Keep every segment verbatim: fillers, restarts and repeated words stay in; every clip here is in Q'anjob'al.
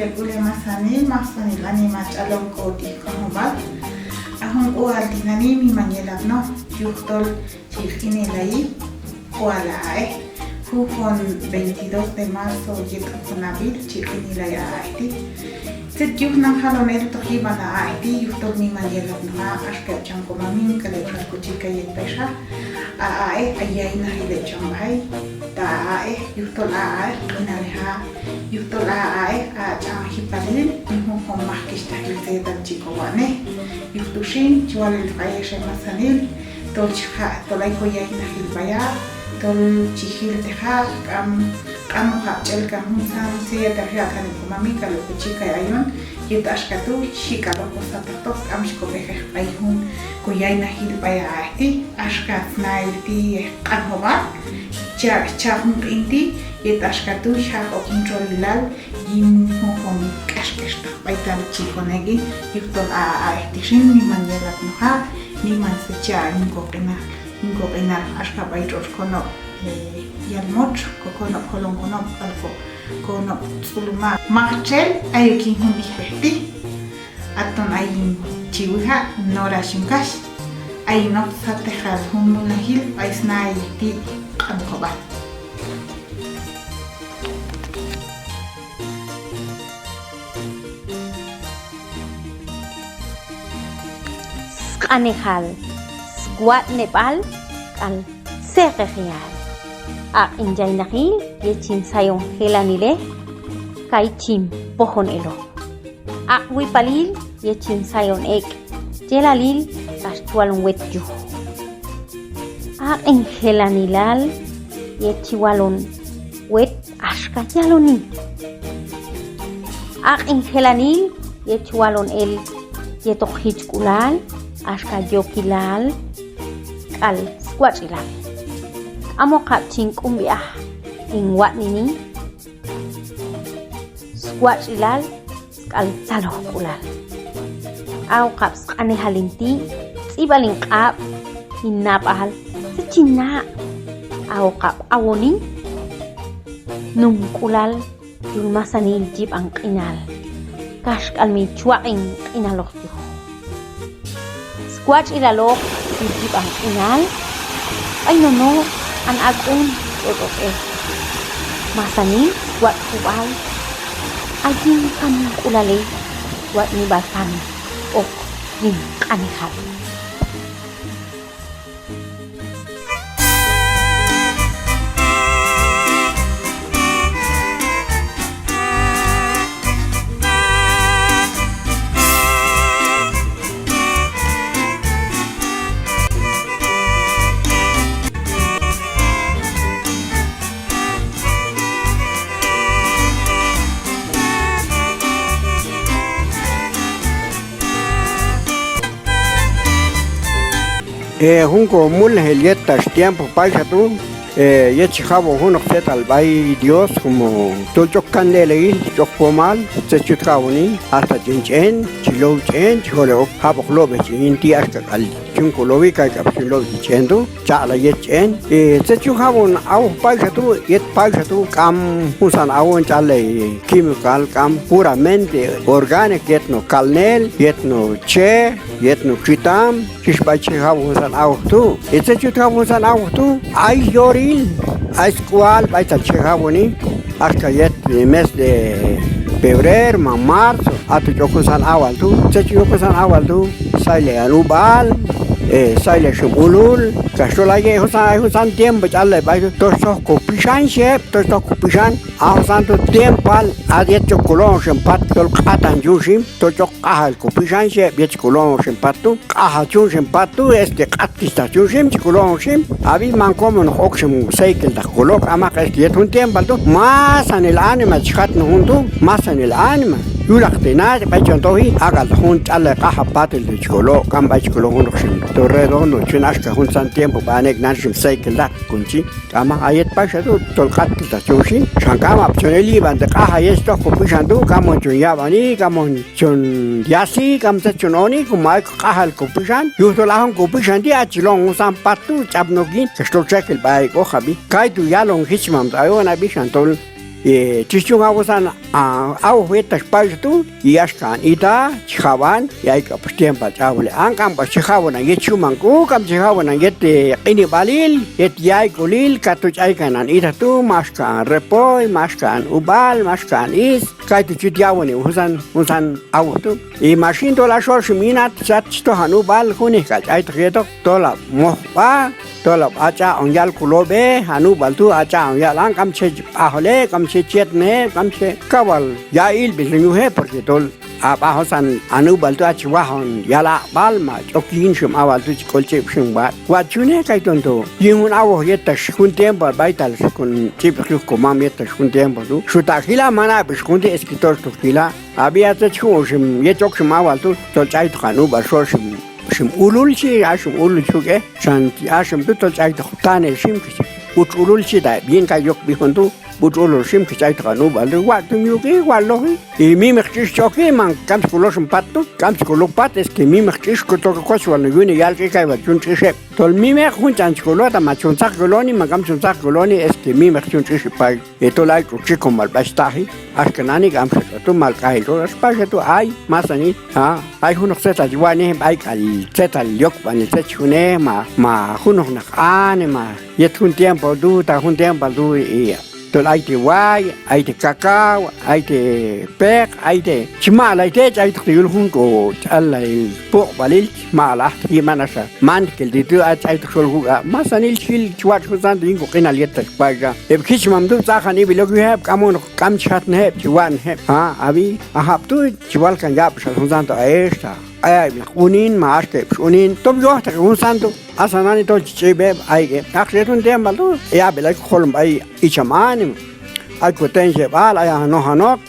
K'ul hemasanil, masanil anima ch'alon k'oti q'anjob'al. A jun k'ual tinani' miman yelapnoq yujtol chi q'inelayi k'ual a a'ej. Junjun veintidós de marzo yet junjun ab'il chi q'inelay a a'ej ti'. Tzet yuj nani jalon eltoq yib'an a a'ej ti' yujtol miman yelapnoq, axka cham komamin k'al heb' xal kochikay yet paxa. A a'ej ay yaynaqil heb' cham b'ay ta a a'ej, yujtol a a'ej q'inalej a, yujtol a a'ej a ch'an jipalil, junjun mak kixtaqil tzetal chi kowatx'nej. Yuj tu xin chi wal eltoq ayex hemasanil tol chi jaq' tol ay koyaynaqil b'ay a, tol chi jilteq a, k'am, k'am ojab' ch'el kan juntzan tzetal chi yaq' kan heb' komamin k'al heb' kochikay ayon, yet axka tu' xhi k'al ok kosataqtoq, k'am chi kob'ejeq b'ay jun koyaynaqil b'ay a a'ej ti', axka snahil ti' q'anjob'al, cha, cha jun q'in ti', yet axka tu' xjaq' ok hin txolilal yin junjun k'ax k'extaq b'aytal chi kon ek'i, yujtol a a'ej ti' xin miman yelapnoq a, miman tzet cha yin koq'inal, yin koq'inal, axka b'ay tx'otx' konob', eh, Yalmotx, kokonob' Jolom Konob' k'al ko, konob' Tz'uluma'. Maktxel ayok yin jun b'ijb'ej ti', aton ayin chi wija', nora xin kax, ayin ok satejal jun mulnajil b'ay snahil ti' q'anjob'al. Sq'anejal, swatx'neb'al k'al tzeqejal. Aq'in yaynaqil yet chin sayon jelanilej, kay chin pojon eloq. Aq' wipalil yet chin sayon ek' yelalil kax chi walon wet yuj. Aq'in jelanilal yet chi walon wet axka yaloni. Aq'in jelanil yet chi walon el yetoq jichk'ulal axka yokilal k'al swatx'ilal. K'am ojab' chin k'unb'i aj hin watx'neni swatx'ilal k'al tzalojk'ulal. A'oqab' sq'anejal hin ti', tz'ib'al hin q'ab', hin nab'al, tzet chin na'. A'oqab' awoni nunk'ulal yul masanil yib'an q'inal, kaxk'al mi chwaq'in q'inaloq yuj. Swatx'ilaloq yul yib'an q'inal, b'ay no' no' an ak'un tx'otx' ok el. Masanil swatx'jub'al, ayin kan k'ulalej, watx'neb'al kan ok yin q'anejal. Eh, jun komulnajil yet tax tiempo payxa tu', eh, yet chi jab'on junoq tzetal b'ay Dios, como tol ch'ok kanelil, ch'ok komal, tzet chut jab'oni, hasta ch'en ch'en, chi low ch'en, chi jolej ok jab'oq lob'ej ch'en yin ti' axka k'al chun kolowi, kayk'ab' chun lob'ej ch'en tu', chaq'lay yet ch'en. Eh, tzet chun jab'on awoj payxa tu', yet payxa tu' k'am juntzan awon ch'allay químico, k'am, puramente orgánico, yet no' kalnel, yet no' chej, yet no' txitam, xhi b'ay chi jab'on juntzan awoj tu'. Eh, tzet chut jab'on juntzan awoj tu', ay yoril, ay sk'ual b'aytal chi jab'oni, axka yet mes de febrero ma marzo, aton ch'ok juntzan awal tu'. Tzet ch'ok juntzan awal tu', saylay an ub'al, eh, saylay ixim ulul, kax tol ay juntzan, ay juntzan tiempo ch'allay b'ay tu', tol txoj kopixan xhi heb', tol txoj kopixan, a juntzan tu' tiempoal, a yet ch'ok kolojon ixim pat, tol q'atan chun ixim, tol ch'ok q'ajal kopixan xhi heb', yet chi kolojon ixim pat tu', q'ajal chun ixim pat tu', este, q'at kixtaq chun ixim, chi kolojon ixim, ab'i man komonoq ok ixim seykiltaq kolo', k'amaq, este, yet jun tiempoal tu', masanil anima chi jatnoq jun tu', masanil anima. Yulaq tinani' b'ay chon toji, ak'altaq jun ch'allay q'ajal patil tu' chi kolo', k'am b'ay chi kolo junoq ixim, tol redondo chun axka juntzan tiempo b'ay an ek' nan ixim seykiltaq kon chi. K'amaq, a yet payxa tu' tol q'at kixtaq chun ixim, xan k'am ab' chon el yib'an te' q'ajay yet chi toj kopixan tu', k'am on chon yab'ani, k'am on chon yasi, k'am tzet chon oni, como ay q'ajal kopixan, yujtol a jun kopixan ti' a chi lojon juntzan pat tu' ch'apnoq yin, kax tol txekel b'ay ek'oqab'i. Kaytu' yalon jichmam tu' ayon ab'i, xan tol E, chi xyun awusan, a, awoj yet tax payxa tu', y axka an ita chi jawan, y ay k'apax tiempoal ch'awale. An k'am pax chi jawanan yet xuman k'u, k'am chi jawanan yet, e, q'inib'alil, yet yayk'ulil, kax tu' ch'aykan an ita tu', ma axka an repollo, ma axka an ub'al, ma axka an is, kaytu' chi yut yawoni juntzan, juntzan awoj tu'. Y ma xin tol a xol xin inat, sat chi toj an ub'al, junejk'al ch'aytoq yetoq, tol ab' moj b'a, tol ab' ach'a on yal k'ul ob'ej, an ub'al tu' ach'a on yal an, k'am chi je' chi b'ajole, k'am chi je' chi yetnej heb', k'am chi je' kawal ya' ilb'il xin yuj heb', porque tol a b'a juntzan an ub'al tu' a chi wajon yal aq'b'al, ma ch'ok yin ixim awal tu' chi k'ul ch'ib' ixim watx', watx' chi yune', kaytonto yin jun awoj yet tax jun tiempoal b'aytal kon ch'ib'toq yuj komam yet tax jun tiempo tu'. Xu ta' jila', man ab'ix jun ti', es que tol tu' jila'. Ab'i a tzet chi jun ixim yet chi ok ixim awal tu', tol ch'aytoq an ub'al xol ixim, ixim ulul chi, a ixim ulul chi uk'e, xan a ixim tu' tol ch'aytoq tanel ixim, k'ax utx ulul chi ta heb' yin, kay yok b'i jun tu', utx ulul ixim, k'ax ch'aytoq an ub'al tu', watx' tu' yuk'i, watx' loji. Y mimeq tx'ix chi oki, man k'am chi k'ul oxem pat tu', k'am chi k'ul ok pat, es que mimeq tx'ix, k'u tol koch wal no' yune' yal tx'ix, kay wal chi yun tx'ix heb'. Tol mimeq jun ch'an chi k'ul ota, ma chon tzaq k'ul oni, ma k'am chon tzaq k'ul oni, es que mimeq chun tx'ix heb' pay. E tol ay tx'oq txikomal b'ay staji, axka nani k'amxa tx'oq tu' mal k'ajil tx'oq, ax payxa tu' ay masanil, a, ay junoq tzetal chi watx'nej, b'ay k'al tzetal yokb'anil tzet chi june', ma, ma junoq naq anima yet jun tiempoal tu', ta jun tiempoal tu', i tol ay te' way, ay te' cacao, ay te' peq, ay te' chi maq'lay te', ch'aytoq te' yul jun k'u ch'allay puqb'alil, chi maq'lay ajtoq yib'an axa mantequilla ti' tu', a ch'aytoq xol jun k'u, a masanil chi jil chi watx' juntzan tu' yin koq'inal yet tax payxa. Heb' jichmam tu' tz'aqan ib'il ok yuj heb', k'am junoq k'am chi jatnej heb', chi watx'nej heb', a, ab'i, a jab' tu' chi wal kan yab'ixal juntzan tu', a ex ta ay heb' naq unin, ma axka heb' x'unin, tom yojtaq heb' juntzan tu'. Asan nani tol chi ch'ib' heb', ay heb', axa yet jun tiempoal tu' yab'il ay kojolom b'ay icham anima, ay kotencheb'al, ay a janoq janoq,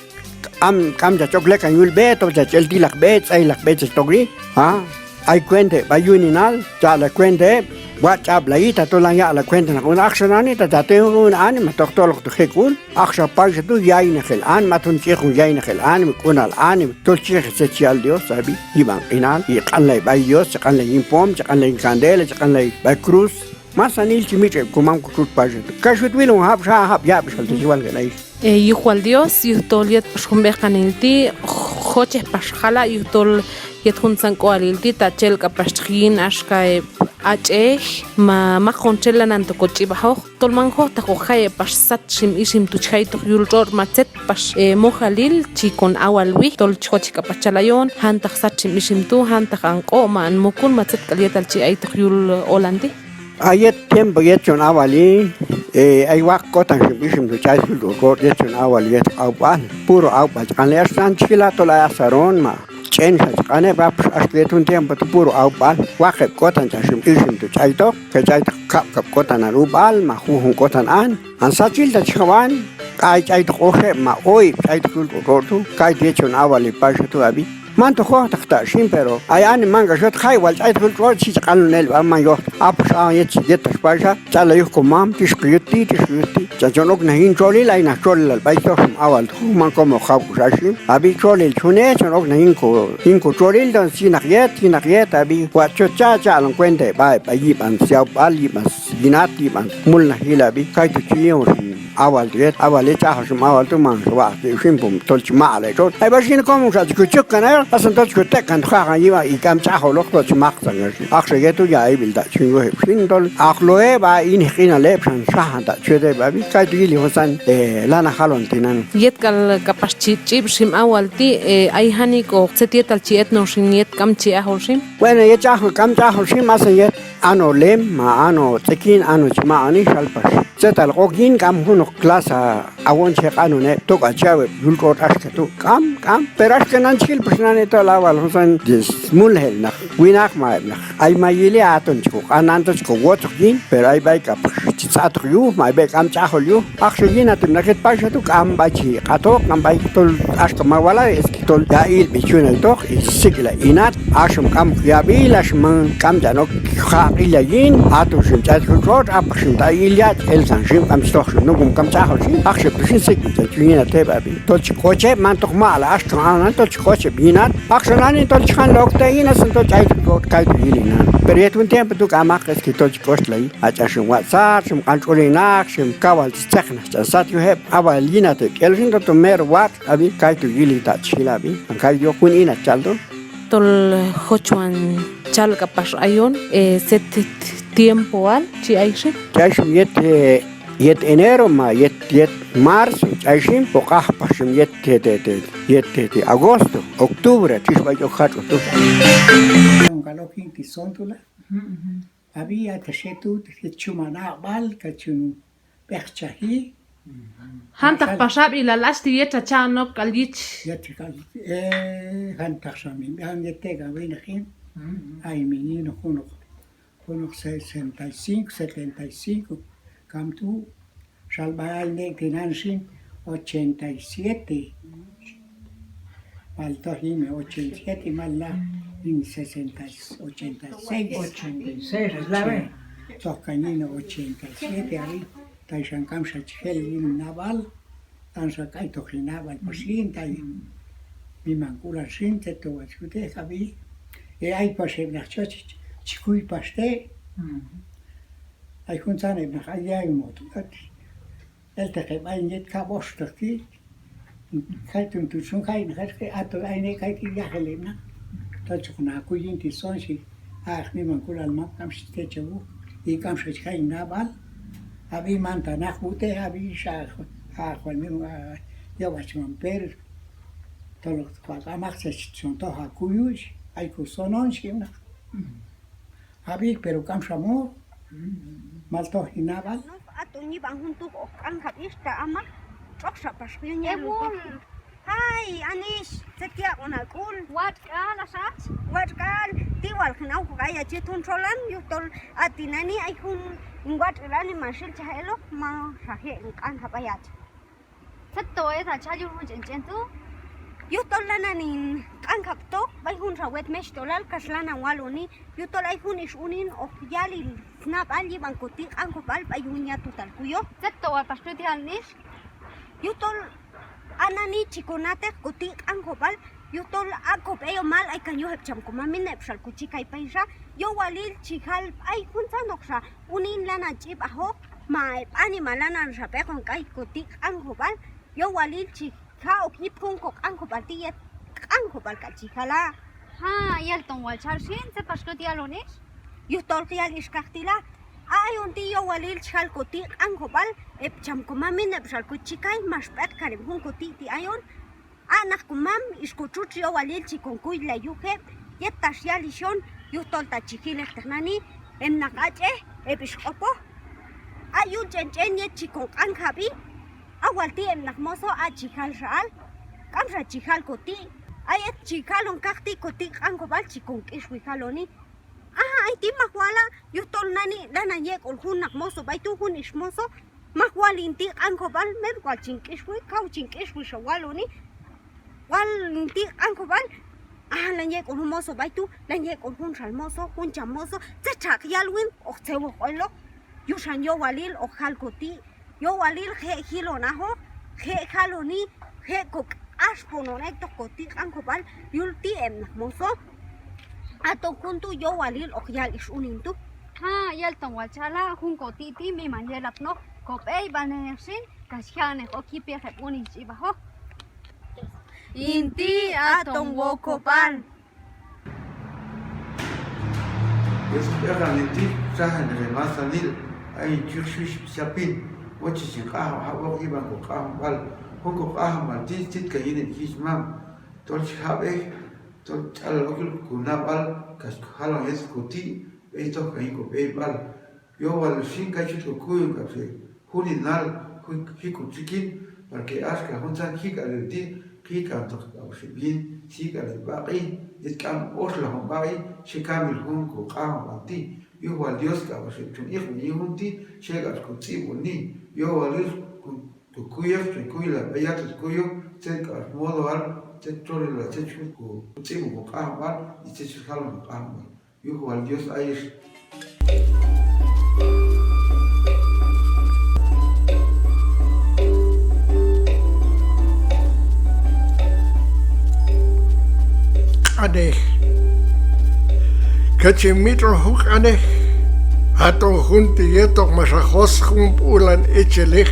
k'am, k'am chach ok lekan yul b'e, tol chach el tilaq b'e, tz'eylaq b'e chach tokli, a, ay cuenta heb' b'ay yuninal, chaq'lay cuenta heb', watx' ch'ab'layi, tatol an yaq'lay cuenta naq unin, axa nani ta, ta ten jun anima, toj toloq tu' jek'ul. Axa payxa tu' yaynaqil anima, aton chi yiq jun yaynaqil anima, k'unal anima, tol chi yiq tzet chi yal Dios, ab'i, yib'an q'inal, chi q'anlay b'ay Dios, chi q'anlay yin pom, chi q'anlay yin candela, chi q'anlay b'ay cruz. Masanil chi mitx' heb' komam kotxutx payxa tu'. Kax yut wilon jab' xa, jab' yab'ixal tu' chi wal kan ay. E, yuj wal Dios, yujtol yet pax jun b'eqanil ti', jochej pax jala', yujtol yet juntzan k'ualil ti', ta chel k'apax yin axka heb' ach'ej, ma mak on txel lanan to koch'ib'ajoq. Tol man jojtaqoq jay heb' pax sat ixim ixim tu' chi jaytoq yul tx'otx', ma tzet pax, e, mojalil chi kon awalwi, tol chi jochej k'apax chalayon, jantaq sat ixim ixim tu', jantaq an q'o', ma an muk'ul, ma tzetk'al yetal chi aytoq yul olan ti'. A yet tiempo yet chon awali, e, ay waq' kotan ixim ixim tu' ch'ay jul tx'otx' yet chon awali yet awb'al, puro awb'al chi q'anlay, ax nan chi jila' tol ay azaron, ma ch'en xa chi q'an heb', a pax axka yet jun tiempo tu' puro awb'al, waq' heb' kotan ch'an ixim ixim tu' ch'aytoq, kay ch'aytoq kab' kab' kotan an ub'al, ma junjun kotan an, an sachil ta chi jawan, k'ay ch'aytoq oxeb', ma oyeb' ch'aytoq yul tx'otx' tu', kaytu' yet chon awali payxa tu', ab'i. Man to jojtaq ta' xin, pero ay anima man k'ax yojtaq jay wal ch'aytoq yul tx'otx' xhi chi q'anlon el b'a, man yojtaq. A pax a yet chi yet tax payxa, ch'allay yuj komam, tix ko yut ti', tix ko yut ti'. Ch'an chon ok naq yin txolil, ay naq txolilal b'ay toj ixim awal tu', man komoq jaw k'uxaxi. Ab'i txolil chi june', chon ok naq yin ko, yin kotxolil, entonces chi naq yet, chi naq yet, ab'i watx' chot cha', chaq'lon cuenta heb' b'a, heb' b'a yib'an syawb'al, yib'an yinat, yib'an mulnajil, ab'i kaytu' chi yi'on ixim awal tu' yet, awal yet chi ajol ixim awal tu', manxa waq'oq yib'an ixim pom tol chi maq'lay tx'otx'. Ay b'a xin komoxa chi kochukkan ayoq, asan tol chi kotek'kan tu' jaq'an yib'an, y k'am chi ajoloq tol chi maqtzan kan xin. Axa yet tu' ya ib'il ta' chi yun yuj heb' xin tol, aq'loj heb', a inej q'inal heb', xan xajan ta' chi yut heb', ab'i kaytu' yili juntzan, e, lanan jalon tinani. Yet k'al k'apax chi ch'ib' ixim awal ti', e, ay janik'oq tzet yetal chi etnon xin yet k'am chi ajol ixim. Bueno, yet chi ajol, k'am chi ajol ixim, asan yet a no lem, ma a no tz'ikin, a no chi maq'oni, xal pax tzetal hoq ok yin, k'am junoq clase awon chi je' q'anon heb', tok'al chi yaw heb' yul tx'otx' axka tu', k'am, k'am. Pero axka nan chi jil pax nani tol awal juntzan smulnajil naq winaq, ma heb' naq ay mayili, aton chi koq'an nan tol chi kowotzoq yin, pero ay b'ay k'apax chi tz'atoq yuj, ma ay b'ay k'am chi ajol yuj. Axa yin a heb' naq yet payxa tu', k'am b'ay chi q'atoq, k'am b'ay tol axka ma walay, es que tol ya ilb'il chi yun aytoq, y sik'lay inat, axa k'am yab'il, axa man k'am ch'an ok jaq'il ya yin, aton ixim ch'ay yul tx'otx', a pax ixim ta' ay il yach', elkan ixim, k'am chi toj ixim nukum, k'am chi ajol ixim, axa heb' tu' xin sik'lay ch'an chi yun yinat heb', ab'i tol chi koch heb', man toq maq'lay axka an, tol chi koch heb' yinat, axa nani tol chi janlay ok te' yin, asan tol ch'aytoq tx'otx', kaytu' yili nan. Pero yet jun tiempo tu' k'amaq, es que tol chi koch lay a ch'an ixim watx' sat, Xin q'an tx'olinaq, xin kawal chi tzeqnaq ch'an sat yuj heb', a wal yin a te' k'el xin, to mero watx' ab'i, kaytu' yili ta' chi jil ab'i, kay yuj jun ina chal tu'. Tol jochwan chal k'apax ayon, eh, tzet tiempoal chi ay xin. Chi ay xin yet, eh, yet enero ma yet, yet marzo, chi ay xin, o q'aj pax xin yet, te, te, te, yet, te, te agosto, octubre, chi ix b'ay ok jatx'oj tu'. Ab'i a ta xe tu', te chuman aq'b'al, ka chun b'eqchaji. Jantaq pax ab'ilal hach ti' yet xa cha'on ok k'al yich. Yet k'al, eh, jantaq xa min b'ejan yet te' k'al winaq hin. Ay min yin junoq, junoq sesenta y cinco, setenta y cinco, kam tu', xal b'ay ay nek' tinan xin, ochenta y siete. Mal toj yin ochenta y siete, mal la yin sesenta, ochenta y seis. Ochenta y seis, la ve. Toj kan yin ochenta y siete, ab'i, tay xan k'amxa chi jel yin nab'al, tan xa k'aytoq hin nab'al pax yin, tay mimank'ulal xin, tzet to wal chi kute, ab'i. E ay pax heb' naq choch chi kuy pax te'. Ay juntzan heb' naq ay yay mot, elteq heb' ayin yet kab' oxtoq ti'. Kayton tu' chun kay naq, ato ay ne kay ti' yajel heb' naq. Tol choq na kuy yin ti' son xhi, aq' mimank'ulal mam k'amxa chi techaj wuj, y k'amxa chi jay nab'al. Ab'i, man ta naq wute', ab'i, xa, xa, xa, wal mi, a, yob'al chi mam per. Tol hoq k'amaq tzet chon toj a kuyu, ay ko sonon xhi heb' naq. Ab'i, pero k'amxa mod. Mal toj hin nab'al. Aton yib'an jun tu' hoq q'anjab' ix ta amaq, tx'oqxa pax yin yel toj. Ay, Anix, tzet yaq'on a k'ul. Watx' k'al, ax ach. Watx' k'al, ti wal hin awjoq ayach yet jun txolan, yujtol a tinani' ay jun hin watx'ilal nima xilchaj eloq, maxa je' hin q'anjab' ayach. Tzet to wal yet a chal yul jun ch'en ch'en tu'? Yujtol lanan hin q'anjab' toq b'ay junxa wet mexhtolal kax lanan waloni, yujtol ay jun ix unin hoq yalil snab'al yib'an koti' q'anjob'al b'ay jun yatutal kuyoj. Tzet to wal pax tu' ti' Anix? Yujtol a nani' chi ko na'teq koti' q'anjob'al, yujtol a ko b'eyomal ay kan yuj heb' cham ko mamin heb' xal ko chi kay payxa, yowalil chi jal b'ay juntzanoqxa unin lanan ch'ib' ajoq, ma heb' anima lananxa b'eqon k'ay koti' q'anjob'al, yowalil chi ja' ok yip jun ko q'anjob'al ti' yet q'anjob'al k'al chi jala'. Ha, yal ton wal chal xin, tzet pax k'ot yalon ix? Yujtol yal ix kaqti' la, a ayon ti' yowalil chi jal koti' q'anjob'al heb' cham ko mamin heb' xal ko chi kay max b'eq kan heb' jun koti' ti' ayon. A naq ko mam ix ko txutx yowalil chi kon kuylay yuj heb' yet tax yal ix on, yujtol ta chi jilejteq nani' heb' naq ach'ej, heb' ix q'opoj. A yul ch'en ch'en yet chi kon q'anjab'i, a wal ti' heb' naq moso a' chi jal xal, k'amxa chi jal koti'. A yet chi jalon kaqti' koti' q'anjob'al chi kon k'ixwi jaloni. Aha, ay ti' maj wala', yujtol nani' lanan yek'ol jun naq moso b'ay tu', jun ix moso, maj wal hin ti' q'anjob'al, mero wal chin k'ixwi, kaw chin k'ixwi xa waloni. Wal hin ti' q'anjob'al, aha, lan yek'on jun moso b'ay tu', lan yek'on jun xal moso, jun cham moso, tzet xa hoq yal win, hoq tzew hoq eloq. Yuxan yowalil hoq jal koti', yowalil je' jilon ajoq, je' jaloni, je' ko k'axponon ek'toq koti' q'anjob'al yul ti' heb' naq moso. Aton jun tu' yowalil hoq yal ix unin tu'. Ha, yal ton wal chala', jun koti' ti' miman yelapnoq ko b'eyb'alnej xin, kax ja'nej ok yip yet heb' unin ch'ib' ajoq. Hin ti' aton wokob'al. Yes, b'eqan hin ti' txajanej heb' masanil, ay hin chi yuj xwix chapin, wochej chin q'anjab' jab'oq yib'an ko q'anjob'al. Jun ko q'anjob'al ti' tzit kan yin heb' jichmam, tol chi jab'ej, tol chi alon ok yul ko nab'al, kax ko jalon yet koti', b'eytoq kan yin ko b'eyb'al. Yowal xin kay chi yut ko kuyon k'apax heb' juninal, jik' ko txikin, para que axka juntzan jik'al heb' ti', jik'antoq k'apax heb' yin, jik'al heb' b'aq'i, yet k'am oxlajon b'aq'i, chi kamil jun ko q'anjob'al ti'. Yuj wal Dios k'apax heb' chon iqb'en yin jun ti', chi je' k'apax ko tz'ib'oni. Yowalil ko kuyej, chon kuylay b'ay yatutal kuyoj, tzet k'apax modoal, tzet txolilal, tzet chi yut ko tz'ib'on ko q'anjob'al, y tzet chi jalon ko q'anjob'al. Yuj wal Dios ayex. Q'anej. Kax chin mitx'on jun q'anej. Haton jun ti' yetoq max ha josq'on b'ulan echelej,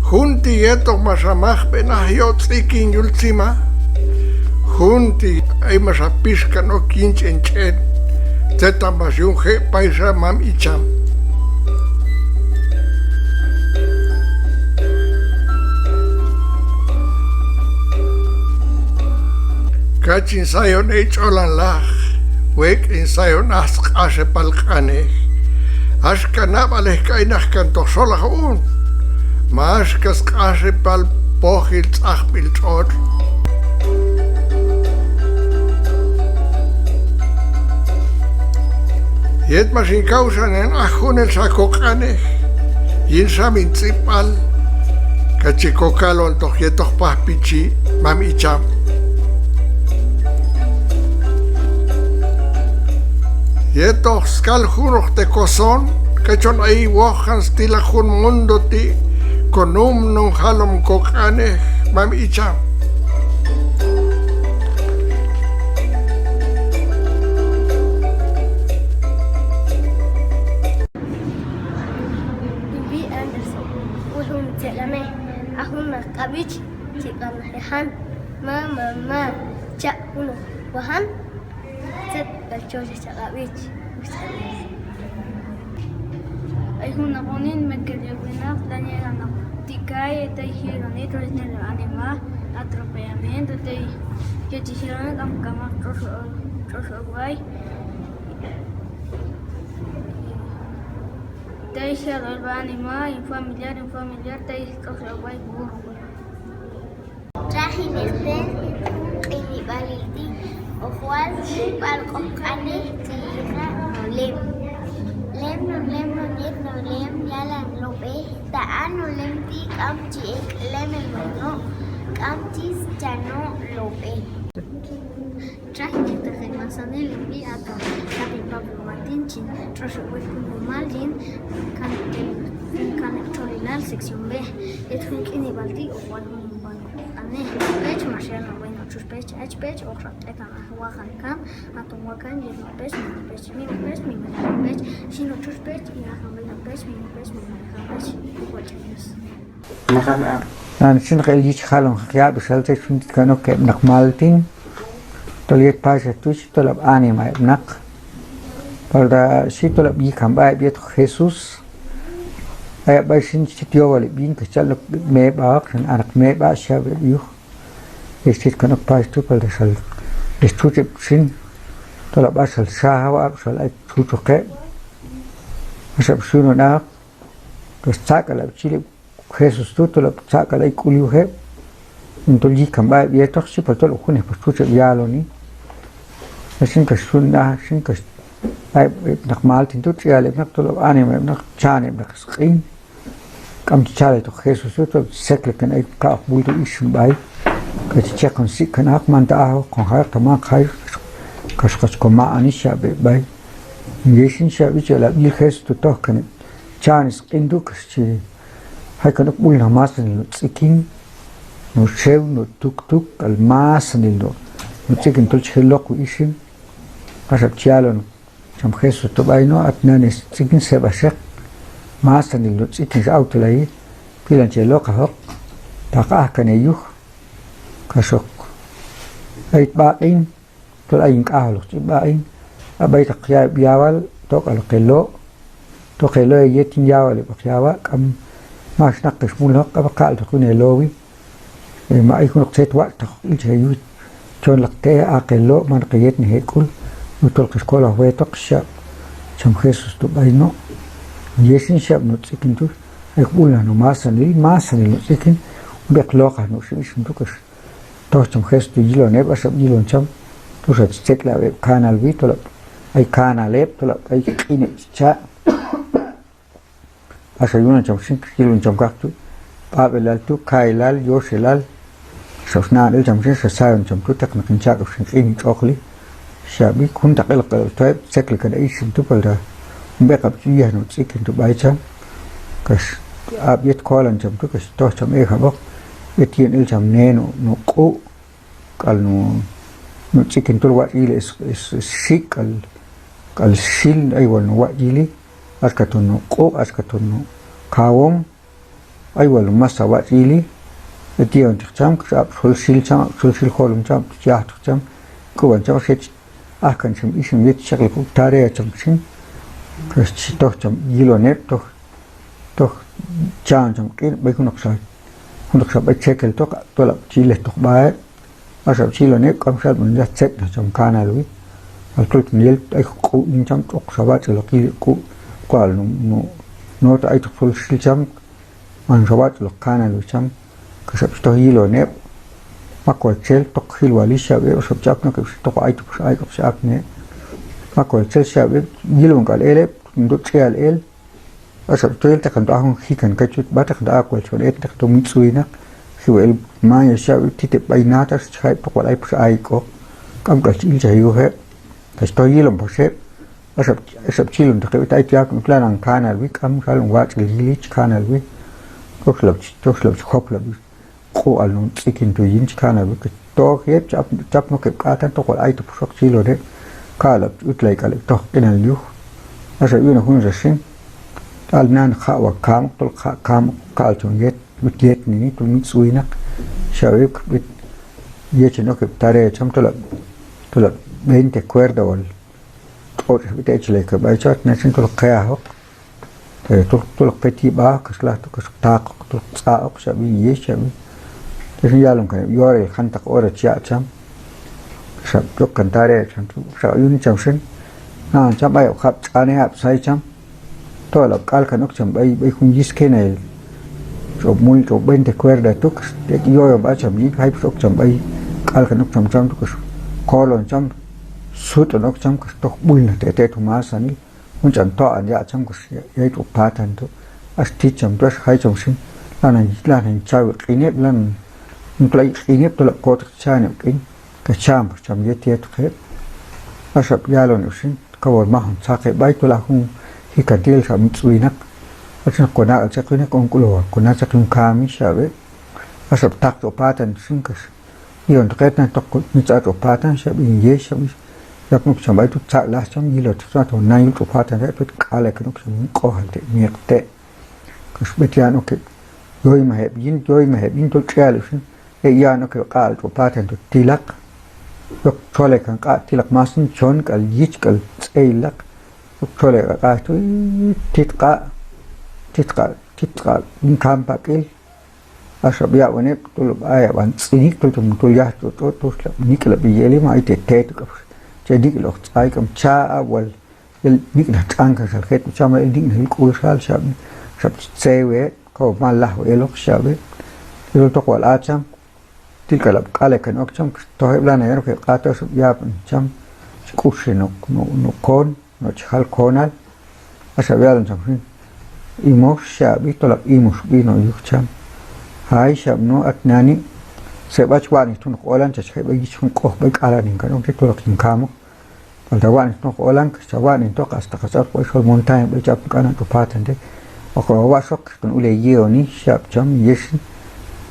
jun ti' yetoq max ha majb'en aj yotz'ikin yul tzima, jun ti' ay max ha pixkan ok yin ch'en ch'en, tzet max yun je' payxa mam icham. Kach hin sayon ey tx'olanlaq, wek' hin sayon aj sq'axepal q'anej. Axka nab'alej k'ay naq kantoq xolaq un, ma axka sq'axepal pojil tz'ajb'il tx'otx'. Yet max hin kawxanen aj junelxa koq'anej, yin xam hin tz'ib'b'al, kach chi kokalontoq yetoq pajpichi mam icham. Yetoq skal junoq te' koson, kach hon ay wojjan stilaq jun mundo ti', konumnon jalom koq'anej mam icham. Hin b'i Anderson, wal jun tzet lanej, a jun naq q'ab'ich chi q'an naq Ejan. Ma, ma, ma, cha' junoq wajan, tzet k'al chochej chaq'ab'ich. Ay jun naq unin Michael Yawinaq, dañera naq ti' calle, tay jiloni tol yetnelay anima, atropellamiento, tay yet chi jiloni k'am k'amaq tx'ox ok, tx'ox ok b'ay. Tay xal b'ay anima, hin familiar, hin familiar, tay tx'ox ok b'ay burro. Txajinejten jun q'inib'alil ti' hoq wal b'ay q'ojq'anej chi yiqa Nolem. Lem, no, lem, no, yet Nolem, yalan lob'ej, ta a Nolem ti' k'am chi ek' lemel no' no', k'am chi scha no' lob'ej. Txajinejteq heb' masanil, hin b'i Aton, kat hin Pablo Martín, chin tx'ox ok b'ay jun komal yin kan, yin kaneb' txolilal sección B. Yet jun q'inib'al ti' hoq wal jun hin b'ay q'anej. Pech max yalon b'ay no' txutx pech, hach pech, hoq xa q'etan aj wajan kan, aton wakan, yetnoq pech, miman pech, miman pech, miman pech, xhi no' txutx pech, yajan b'ay no' pech, miman pech, miman pech, hoq wal ch'en Dios. Nani chin q'el yich jalon yab'ixal tzet chun tit kan ok heb' naq Maltin, tol yet pax tu' chi tolab' anima heb' naq. Palta xhi tolab' yikan b'a heb' yetoq Jesús. Ay ab' b'ay xin chi tit yowal heb' yin kax chal ok meb'aoq, xan a naq meb'a' xhi ab' heb' yuj. Yet chi tit kan ok pax tu', palta xal ex txutx heb' xin, tolab' a xal xajaw, ab' xal ay txutxoq heb'. Axa ab' xyunon aoq, kax tzaq'k'al ab' chil heb' Jesús tu', tolab' tzaq'k'al ay k'ul yuj heb', tol yikan b'a heb' yetoq xhi, palta tol hoq junej pax txutx heb' yaloni. Axa xin kax xyun aj xin kax ay heb' naq Maltin tu', tx'ial heb' naq, tolab' anima heb' naq, chan heb' naq sq'in. K'am chi chaletoq Jesús tu', tol tzekleken ay kaq'oj b'ul tu' ixim b'ay, kax chi cheqon sik'kan aoq, manta ajoq hon jayoq, ta man jayoq, kax hoqach komaq'oni xhi ab' heb' b'ay. Yet xin xhi ab' yich, el ab' yil Jesús tu' tojkan heb' chan sq'in tu', kax chi jay kan ok b'ul naq masanil no' tz'ikin, no' xew, no' tuktuk, k'al masanil no', no' tz'ikin tol chi je' loqwi ixim. Axa ab' chi yalon cham Jesús tu' b'ay no': A tinani' tz'ikin, seb'axeq, masanil no' tz'ikin x'awtelayi, pilan che loqajoq, ta hoq aj kan heyuj, kax hoq ay b'aq'in, tol ay hin k'ajol hoq ch'ib' b'aq'in. A b'ay ta hoq ya' heb' yawal, tok'al hoq helo', ta hoq helo' heyet yin yawal heb' hoq yawa', k'am, max naq kax mulnajoq, k'am kaq'ltoq yun helowi. E, ma ay junoq tzet watx' ta hoq ilchaj heyuj, chonlaq te', aq helo', manaq heyetnej hek'ul, yujtol kax kolwaj wetoq, xhi ab' cham Jesús tu' b'ay no'. Yet xin xhi ab' no' tz'ikin tu': Ay hoq b'ulnaj no' masanil, masanil no' tz'ikin, jun b'eq loqaj no' xin ixim tu', kax toj cham Jesús tu' yilon heb', axa ab' yilon cham, tu' xa chi tzek'lay heb' kanalwi, tolab' ay kanal heb', tolab' ay q'in heb' chi cha'. Axa yunan cham xin, yilon cham kaqtu', b'ab'elal tu', ka'ilal, yoxelal, xa sna'on el cham xin, xa sayon cham tu', teq naq hin chak'ab' xin q'in hin tx'oqli, xhi ab' b'i. Juntaq eloq k'al to heb', tzeklekan ay ixim tu', palta jun b'eqab' chi wi'yaj no' tz'ikin tu' b'ay cham, kax ab' yet kolan cham tu', kax toj cham ejab'oq, yet yi'on el cham ne no', no' q'u', k'al no', no' tz'ikin tol watx' yili, es, es, es xik', k'al, k'al xil, ay wal no' watx' yili, Axka ton no' q'uq', axka ton no' kawom, ay wal no' mas ha watx' yili, e ti'on teq cham, kax ab' xol xil cham, ab' xol xil jolom cham, ab' yajtoq cham, k'ub'an cham, xech ajkan cham ixim yet chi yaq'lay k'u tarea cham xin, kax chi toj cham yilon heb', toj, toj cha'on cham q'in b'ay junoqxa, junoqxa b'ay txekel toq, tol ab' chi ilej toq b'a heb'. Axa chi yilon heb', k'am xal b'an yaj tzet naq cham kanalwi. Al tol ton yel ay q'u' yin cham, tx'oqxa watx'iloq yili q'u', k'ual no', no', no' ta aytoq xol xil cham, manxa watx'iloq kanalwi cham, kax ab' chi toj yilon heb'. Mak wal txel toq jilwal ix, xab' heb', axa ab' chi apni ok heb', toq aytoq pax ay k'apax chi apni heb'. Mak wal txel, xab' heb', yilon k'al el heb', tol tx'ial el. Axa ab' chi toj yel teqan to a jun jikan kay chut b'a, teqan to a wal chon etnaq, teqan to mitz'uynaq, jiw el maña, xab' heb', tit heb' b'ay nata, axa chi jay heb' toq wal ay pax ay k'oq, k'am k'al chi ilchaj yuj heb', kax toj yilon pax heb'. Axa ab', axa ab' chi yilontoq heb', ay to yaq'on ok lanan kanalwi, k'am xalon watx'il yili chi kanalwi, tol xal ab' chi, tol xal ab' chi joplab'i q'uq'al no' tz'ikin tu' yin chi kanalwi, kax toj heb', ch'ap, ch'apnoq heb' k'atan, tol wal aytoq paxoq chi yilon heb', k'al ab' chi utlay k'al heb' toj q'inal yuj. Axa yuj naq junxa xin, k'al nani jaq' wal kamoq, tol jaq' kamoq, k'al chon yet, yut yetneni, tol mitz'uynaq, xab' heb', kax b'et yechon ok heb' tarea cham, tol ab', tol ab' veinte cuerda wal tx'otx' b'et echelay kob'a b'ay cham, nani xin tol qeajoq, pero tol, tol hoq pet yib'ajoq, kax lajtoq, kax taqoq, tol tz'a'oq, xab' yin yex, xab' yin. Tzet xin yalon kan heb' yorahil jantaq hora chi ya' cham, kax ab' yok kan tarea cham, kax ab' yun cham xin, na'on cham b'ay ab' jab' tx'anej, ab' say cham, tol ab' k'al kan ok cham b'ay, b'ay jun yiskenahil tx'ob' mul, tx'ob' veinte cuerda tu', kax ek' yoyon b'a cham yin, jay pax ok cham b'ay, k'al kan ok cham cham tu', kax kolon cham, sut'on ok cham, kax toj b'ulnaq te' tet jun masanil, jun ch'an toq'an ya' cham, kax yay tx'oq patan tu', ax tit cham tu', ax jay cham xin, lanan, lanan chawi q'in heb', lanan, tol ay q'in heb', tol ab' koteq cha'on heb' q'in, kax cha'on pax cham yet yetoq heb'. Axa ab' yalon heb' xin, kaw wal maj on tzaqej b'ay, tol a jun jikan ti' yel xa mitz'uynaq. Axa naq kona k'al chaq yin, k'on k'uloj wal kona chaq yin kamich, xab' heb'. Axa ab' taq tx'oq patan xin, kax yi'ontoq etnaq, toq mitz' a tx'oq patan, xab' yin yex, xab' yin. Yapni ok cham b'ay tu', tzaq'laj cham, yiloteq cham, aton nan yul tx'oq patan, xab' heb', k'alay kan ok cham yin q'ojal te', mieq te'. Kax b'et ya'on ok heb', yoymaj heb' yin, yoymaj heb' yin, tol tx'ial heb' xin, ek' ya'on ok heb' q'aq'al tx'oq patan tu' tilaq, yok txolay kan q'aq' tilaq, masanil chon k'al yich k'al tz'eylaq, yok txolay kan q'aq' tu', tit q'aq', tit q'aq', tit q'aq' yin kampak'il. Axa ab' yab'on heb', tol ab' ay ab' an tz'inik, tol cham tol yaj tx'otx' tx'otx', tol xa nik'lab'i yeli, ma ay te' tet tu' k'apax che nik'loq tz'ay, k'am cha ab' wal el nik'naj tx'an kan xal jetb'i cham, el nik'naj yul k'ul xal, xab' heb', xab' chi tzewi heb', kaw mal lajwi eloq, xab' heb'. Yujtol toq wal a cham, til k'al ab' k'alay kan ok cham, kax toj heb', lanan ya'on ok heb' q'aq' tu', axa ab' yab'on cham, chi k'uxi no', no', no' kon, no' chi jal konal, axa ab' yalon cham xin, imox, xab' yin, tol ab' imoxb'i no' yuj cham. Ay, xab' no', a tinani', tzeb'ach watx'nej tu' junoq olan, chach je' b'ay yich jun q'oj b'ay k'alanen kan ok ti', tol hoq hin kamoq. Palta watx'nej tu' junoq olan, kax cha watx'nen toq hasta kax cha apni b'ay xol montaña b'ay, cha apni q'anan tx'oq patan ti'. Hoq watx' ok, kax ton ul heyi'oni, xab' cham, yex.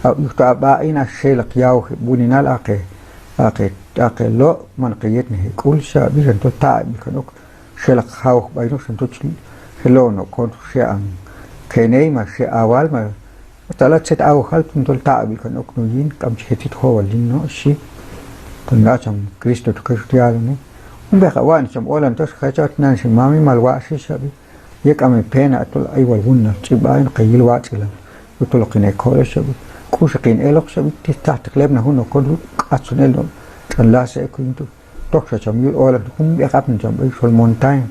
A, yujtol a b'a hin, a xelaq yawji heb' wuninal, aqe, aqe, aqe lo', man hoq heyetnej hek'ul, xab' yin, xan tol taq'b'il kan ok. Xelaq jawoj b'ay no', xan tol chi je' lo'on no' kon tu', xe' an keney, ma xe' awal, ma Talaj tzet awjal, ton tol taq'b'il kan ok no' yin, k'am chi je' tit jowal yin no', xhi. Ton a cham Cristo tu' kax yut yaloni. Jun b'eq a watx'nej cham olan tu', xhi, jay cham, a tinani', xhi, mami, mal watx'ji, xhi, xab'i. Ye k'am hepena, tol ay wal wuninal chi b'a, hoq heyil watx'ilal. Yujtol hoq hin ek'jol, xhi, xab'i. K'uxaq hin eloq, xhi, xab'i, ti tzajteq lepnaj junoq kon tu', k'atzon el no', tx'an lase ek' yin tu'. Tokxa cham yul olan tu', jun b'eq apni cham b'ay xol montaña.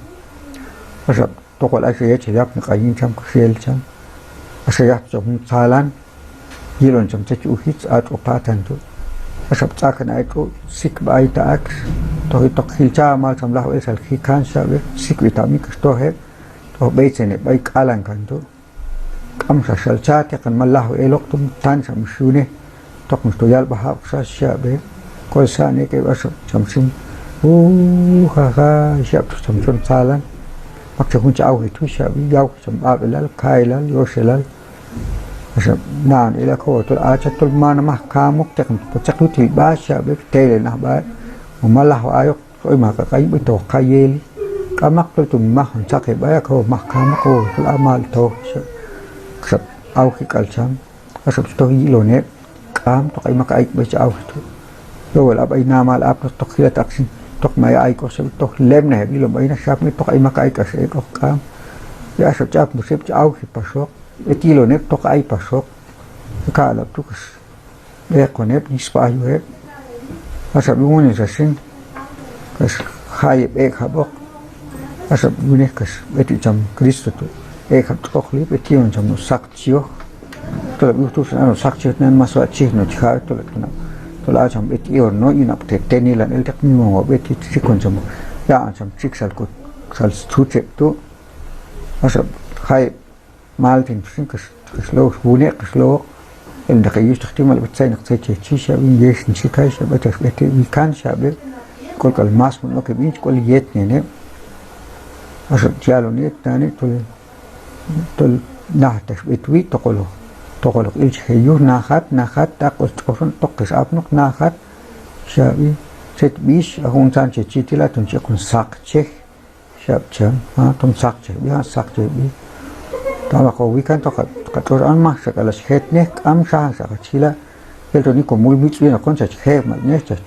Axa, tok'al ay xa yechaj yapni q'ayin cham, kax yel cham. Axa yajto cham jun tzalan, yilon cham tzet chi uj yitz', a tx'oq patan tu'. Axa tz'akan ay tx'otx', sikb'a ay ta' akx. Toj, toj jilchaj mal cham lajwi el xal jikan, xhi, xab'i, sikb'i ta' mi kax toj heb', toj b'eytzen heb' b'ay k'alan kan tu'. K'amxa xal cha teqan mal lajwi eloq tu', tanxa mi xyune, toq mi xto yal b'aj ab'xa, xhi, xab'i. Kolsa'on ek' heb', axa cham xin, ujaja, xhi, xab'toq cham chon tzalan. Mak cham jun chi awji tu', xhi, xab'i, yawji cham b'ab'elal, ka'ilal, yoxelal. Axa naon el a kob'a tol, a cha tol man a maj kamoq, teqan ko chaq yut yil b'a, xhi, xab'i, teylel naj b'a heb'. O mal lajwi ayoq, oy maj k'aq'ay b'ay to kayeli. K'amaq tol tu' maj jun tzaqeb' b'ay, a kaw maj kama, kaw tol a mal toj, xa, xa awji k'al cham. Axa toj yilon heb', k'am, tok ay mak ayk'b'ej chi awji tu'. Yowal a b'ay namal apnoq, tok jilat aq'xin, tok may ayk'oq xab', tok lemnej heb' yilon b'ay naq xab', tok ay mak ayk'ax ek'oq, k'am. Axa ch'apnoq xeb' chi awji paxoq, b'et yilon heb', tok ay paxoq. Kaq'lab' tu' kax b'eqon heb', yisb'aj yuj heb'. Axa b'i wunej xa xin, kax jay heb' ek'jab'oq. Axa b'i wunej kax b'et wi' cham Cristo tu' ek'jab' tx'oqli, b'et yi'on cham no' saq chi yoj. Tol ab' yuj tu' xin a no' saq chi yoj, nan mas watx' chi yoj no' chi jab'ej, tol ab' tona', tol a cham b'et yi'on no', yin ab' te tenilan elteq, miman wal b'et yich txikon cham, yaq'on cham txik xal ko, xal stxutx heb' tu'. Axa jay heb' Malten tu' xin kax, kax low, wunej kax lowoq. Elteq heyuxhtaq ti' mal b'et tzet naq tzet chi chi xab'i, yexin chi kay xab'i, b'et ax b'et heb' wikan xab'i heb'. K'ol k'al mas jun ok heb' yin chi k'ol yetnen heb'. Axa chi yaloni tinani' tol, tol najat ax b'et wi', toqoloq, toqoloq ilchaj heyuj, najat, najat, a k'ox tx'oxon, tok kax apnoq, najat xab'i. Tzet b'ix, a juntzan chi chi ti' la, aton chi jun saqchej xab' cham, a, aton saqchej b'i, a, saqchej b'i. Ta ma ko wikan tok qa tx'ox an, maj xa k'al ach jetnej, k'am xa, xa ach jila'. Yel toni ko mul mitx'wi no' kon chach jeb'alnej, chach,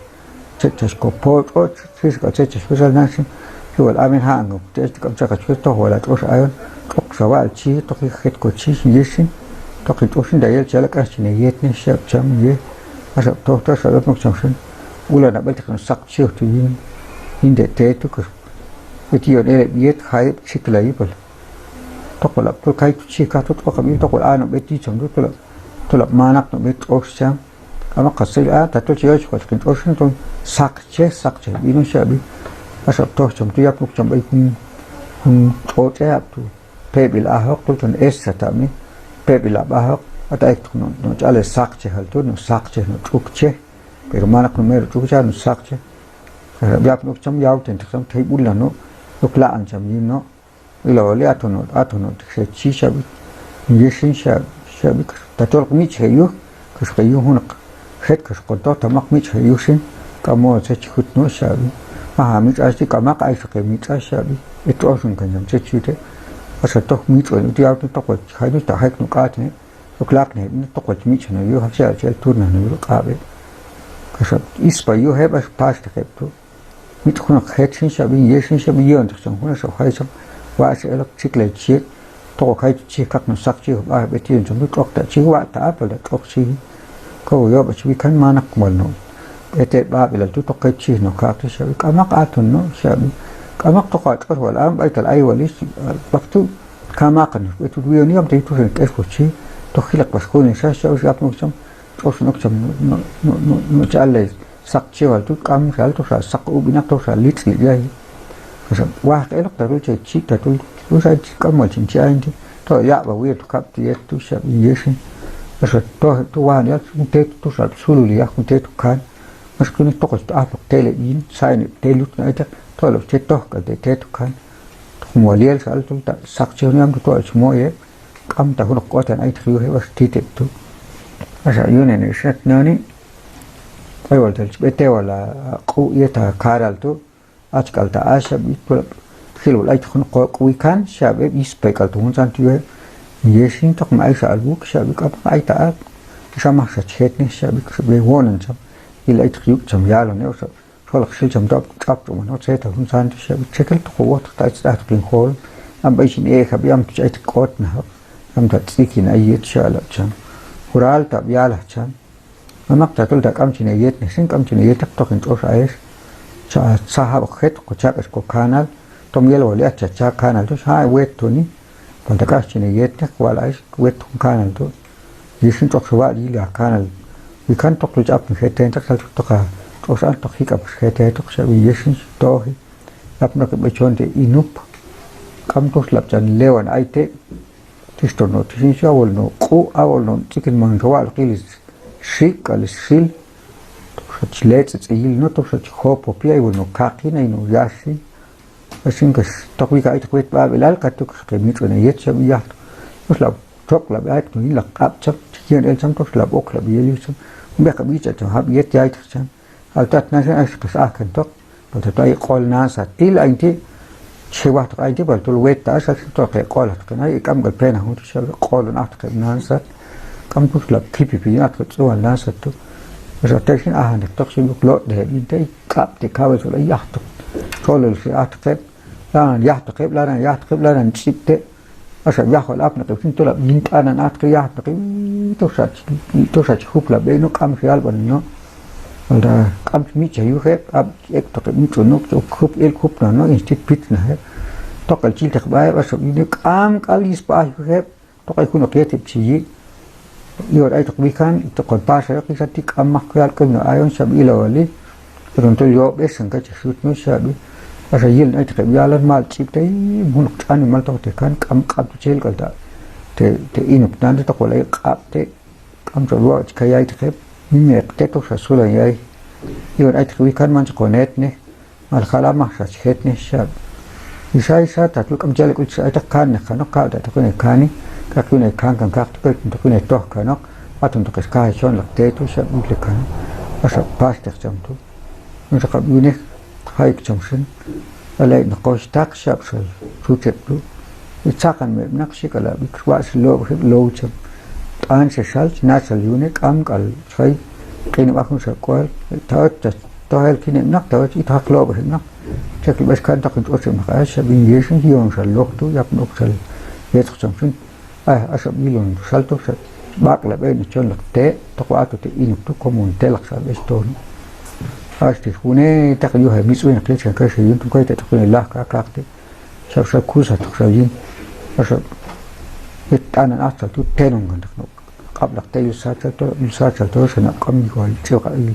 chach, chach ko potx'och, xhi xa k'al tzet chach wesal nan xin. Xhi wal amen, ja'an ko ti' ach ti', k'am xa kach wesal, toj wal a tx'ox ayon, tx'oq xa wal chi, tok yin jet ko chi, yexin, tok yin tx'ox xin, ta yel chi yala' k'ax chin heyetnej xab' cham, ye. Axa toj, toj xa yot nok cham xin. Ulan a b'elteq no' saq chi yoj tu' yin, yin te' te' tu' kax b'et yi'on el heb' yet, jay heb' txiklay yib'al. Tok wal ab' tol kaytu' chi kaj tu', tx'oqab' yil, tok wal a no' b'et yi cham tu', tol ab', tol ab' manaq no' b'et tx'ox cham. K'amaq, kax tzet, a, tatol chi yochej wal yin tx'ox xin, tol saqchej, saqchej b'i no' xab'i. Axa toj cham tu', yap nok cham b'ay jun, jun tx'otx'ej ab' tu', peb'il ajoq, tol ton esta ta' mi, peb'il ab' ajoq. A ta ayoktoq no', no' ch'alej saqchejal tu', no' saqchej, no' tx'ukchej. Pero manaq no' mero tx'ukchej, no' saqchej. Yap nok cham, yawtenteq cham, tey b'ulan no', yok laq'an cham yin no'. Ila wali, aton no', aton no' ti' xe chi xab'i, yexin xa, xab'i, kax tatol mitx'chaj heyuj, kax heyuj junoq jet, kax kon toj ta mak mitx'chaj heyuj xin, k'am modo tzet chi jut no' xab'i. Maj a mitx'chaj ti', k'amaq, ay xa ke mitx'chaj xab'i, b'et tx'oxon kan cham tzet chi yute'. Axa toj mitx'chaj, yawten tok wal chi jay no', ta jay no' k'aten heb'. Yok laq'nej heb' yin, tok wal chi mitx'chaj no' yuj, yak xhi chi el turno no' yul q'ab' heb'. Kax ab' ispa yuj heb', ax paxteq heb' tu'. Mitx'chaj junoq jet xin xab'i, yexin xab'i, yi'onteq cham junoq, xa jay cham, watx' xa eloq, txiklay chi yek', tok ok jaytu' chi kaq no' saq chi yoj b'ay heb', b'et yi'on cham tu', tx'oq ta' chi, watx' ta' a, palta tx'oq chi. Kaw yob'al chi wikan, manaq wal no' b'et heb' b'ab'elal tu', tok kay chi yoj no' kaq tu' xab'i, k'amaq, aton no' xab'i. K'amaq, tok a tx'ox wal an, b'aytal ay wal ix, b'aq tu' kamaqan no' b'et wal wi'oni, yam ta yuj tu' xan k'exwal chi, toj jilaq pax junelxa xab'i, yap nok cham, tx'oxon ok cham no', no', no', no' chi allay saq chewal tu', k'am xa, toj xa saq ub'inaq, toj xa litz'il yayi. Kax xa wajaq eloq tatol chi, chi tatol, tol xa chi k'am wal chin chi ayin ti', tol yaq'b'al wi'ontoq kab' ti' yet tu' xab'i, yexin. Kax xa toj heb' tu', wahan yal jun tetu' tu' xa sulul yaj jun tetu' kan. Max k'ini, tok'al chi ajloq tel heb' yin, sayin heb' tel yut kan ayteq, tol heb' chi toj k'al te' tetu' kan. Tok wal yel xa al tol ta saq chi jun, yam tu' tol chi moy heb', k'am ta junoq k'otan ayteq yuj heb', ax tit heb' tu'. Axa yunen heb' xat nani', ay wal tal chi b'et ewal a q'u' yet a kanal tu', ach k'al ta' a xab'i, tol ab' jil wal ayteq junoq ko k'u' wikan xab'i, heb' yispe k'al tu' juntzan tu' yuj heb', yexin, tok ma ay xa al wuk' xab'i, k'amaq, ay ta' a, xa maj xa chi jetnej xab'i, xab'i wonan cham, yil ayteq yuk' cham yalon heb', xab'i. Xol hoq xil cham tu' ab' ch'apch'ub'an hoq tzet ta juntzan tu' xab'i, txekel tok hoq wojtaq ta' ay tzet ajtoq yin jolom, yam b'ay chin ek'jab'i, yam tu' chi ayteq k'otnajoq, yam ta tz'ikin ay yet xalab' cham. Jural ta ab' yalaj cham. Mamaq, tatol ta k'am chin heyetnej xin, k'am chin heyetnej, tok hin tx'ox ayex. Cha tzaj jab'oq jet, ko cha k'ax ko kanal, tom yel wal yet cha cha kanal tu', xa wet toni. Palta k'ax chin heyetnej, wal ayex wet jun kanal tu'. Yexin, tx'oq xa watx' yili a kanal. Wikan, tok'al chi apni jetenteq, xal tok a tx'ox an, tok jik'ab' pax jetentoq xab'i, yexin, toji. Yap nok heb' b'ay chon te' inup. K'am, toj xa lab' ch'an lewan ay te'. Tix ton no' tixin, xa wal no' q'u', a wal no' tz'ikin, man xa watx'loq yili sxik' k'al sxil. Toj xa chi letz'etz'i yili no', toj xa chi jopopi, ay wal no' kaqin, ay no' yaxin. Axa xin kax tok wika ayteq wet b'ab'elal, katu' kax ke mitx'on heyet xab'i, yaj tu'. Toj xa lab' txoqlab'i ayteq no' yin laq q'ab' cham, chi yi'on el cham, toj xa lab' oklab'i yel yuj cham. Jun b'eqab' yich'ab' cham jab' yet yayteq cham. Al tat nan xin, axa kax ajkantoq, palta tu' ay q'ol nan sat'il ayin ti'. Chi wajtoq ayin ti', pero tol wet ta axa, tol hoq heq'oljtoq hin ay, k'am k'al pena jun tu' xhi heb', q'olon ajtoq heb' nan sat, k'am tu' xhi lab' kipipi yin ajtoq heb' tz'uwal nan sat tu'. Axa tel xin ajan ek'toq xin yuj lot'nej heb' yin te', k'ab' te' kawil xol ay yajtoq, txolol xhi ajtoq heb', lanan yajtoq heb', lanan yajtoq heb', lanan ch'ib' te'. Axa heb' yajwal apnoq heb' xin tol ab' yin t'anan ajtoq heb' yajnoq heb', toxa chi, toxa chi juplab'ej no', k'am xhi yalb'an no'. Palta k'am chi mitx'chaj yuj heb', ab' chi ek'toq heb' yin tx'unuk, chi ok jup, el jupnoq no', yin chi tit pitznaj heb'. Toq k'al chi ilteq sb'a heb', axa heb' yin k'am k'al yisb'a aj yuj heb', toq ay junoq yet heb' chi yi'. Yor aytoq wijan, itoq hon paxayoq, ix a ti' k'am mak ko yal k'ulb'inoq ayon, xhi ab' ilawali. Pero tol yob'ej xan kay chi jut no', xhi ab'i. Axa yilon aytoq heb' yalan, mal ch'ib' te', junoq tx'animal toq te' kan, k'am, k'am tu' chi jil k'al ta' te', te' inuk nan te', toq wal ay q'ab' te', k'am tx'oq wal chi kay aytoq heb', mimeq te' toxa sulan yay. Yor aytoq wijan, man chi hon etnej, mal jala' maj xa chi jetnej, xhi ab'i. Ix a, ix a, ta tu' k'am chi yal hek'ul chi aytoq, kannej kanoq, kab' ta' toq yun hekani, kaq yun hekan kan kaqtu', kay jun toq yun hetoj kanoq, aton toq hex kaj hechonlaq te' tu', xhi ab' yutl hekanoq. Axa paxteq cham tu'. Juntzaqab' yunej jayok cham xin, alay naq koxhtaq, xhi ab' xal txutx heb' tu'. Tzaqan meb'naq, xhi k'al ab'i, watx' lob' heb' low cham. T'an xa xal, chi nachaj xal yunej, k'am k'al chi jay q'ineb'al junxa k'ual. Ta och, ta toj el kin heb' naq, ta och, ito jaq lob' heb' naq. Txekel b'ay skan taqon chi och heb' naq, a xhi ab' yin yexan, yi'on xal loj tu', yapon ok xal yetoq cham xin. Ay, axa heb' yilon xal tu', xa b'aq'lab'en chonlaq te', toq wal ato te' inuk tu', como hon telaq xal b'ay tono. Axa ti' junetaq yuj hemitz'winaq yet xan kay xa yun tu', kay ta' toq yun helaj kaqaq te'. Xab' xa kusaj toq xa yin. Axa heb' yet t'anan ajtzal tu', tenon kan toq no' q'ab'laq te' yul satxel to, yul satxel to, xan ab' k'am wal ch'iwaq ay,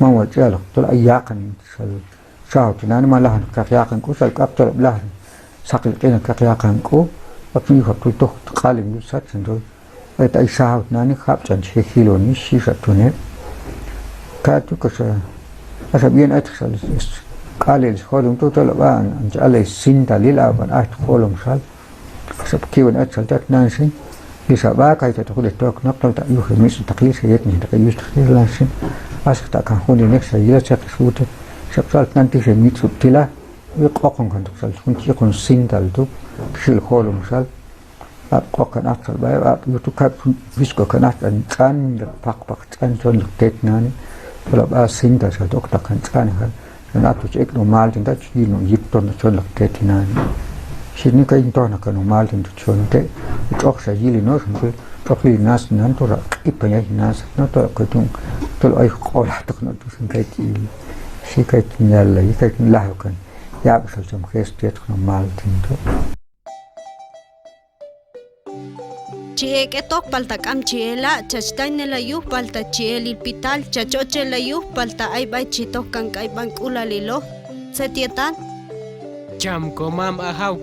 man wal ch'ialoq tol ay yaqan xal. Xajaw tinani' man lajanoq kaq yaqan k'u, xal k'ab' tolab' lajan saqil q'inal kaq yaqan k'u. Ab' xin yuj ab' tol toj q'alem yul satxel to. Ay ta ay xajaw tinani' jab' ch'an chi je' jiloni, xhi xa ton heb'. Ka tu' kaxa, axa b'ian aytoq xal sk'alil sjolom tu', tolab' a an chi allay sintalil, a b'an aytoq jolom xal. Axa heb' kiwan aytoq xal ti' a tinani' xin. Ix a b'a, kaytu' ta jun hetoknoq, tol ta' yuj hemitz'utaqil, xa yetnejtaq heyuxhtaq yet lan xin. Axka ta' kan jun inej xa yila, txekel xwute. Xab' xal tinani' ti' xa hemitz'ut tila. Wi q'oqon kantoq xal jun chi iqon sintal tu', xil jolom xal. Ab' q'oq kan ajtzal b'a heb', ab' yuj tu' kab' jun wichk'oj kan ajtzal tx'an, paqpaq tx'an chonlaq te' tinani'. Tolab' a sintal xal tu' oktoq kan tx'anejal. Xan ato chi ek' no' Maltin ta' chi yil no' yip toj no' chonlaq te' tinani'. Xhi ni kay yin toj naq kan no' Maltin tu' chon te'. Tx'oq xa yili no', xan tx'oq yili nan sat tinani', tol xa q'ip kan yay nan sat no', tol kay tu', tol ay q'olajtoq no' tu', xan kay ti' yili. Xhi kay tu' yal la, kay tu' lajwi kan yab'ixal cham Jesús yetoq no' Maltin tu'. Chi ek' hetoq palta k'am chi ela', chach taynelay yuj palta chi el ilpital, chach ochelay yuj palta ay b'ay chi toj kan k'ayb'ank'ulalil hoj. Tzet yetal? Cham komam ajaw.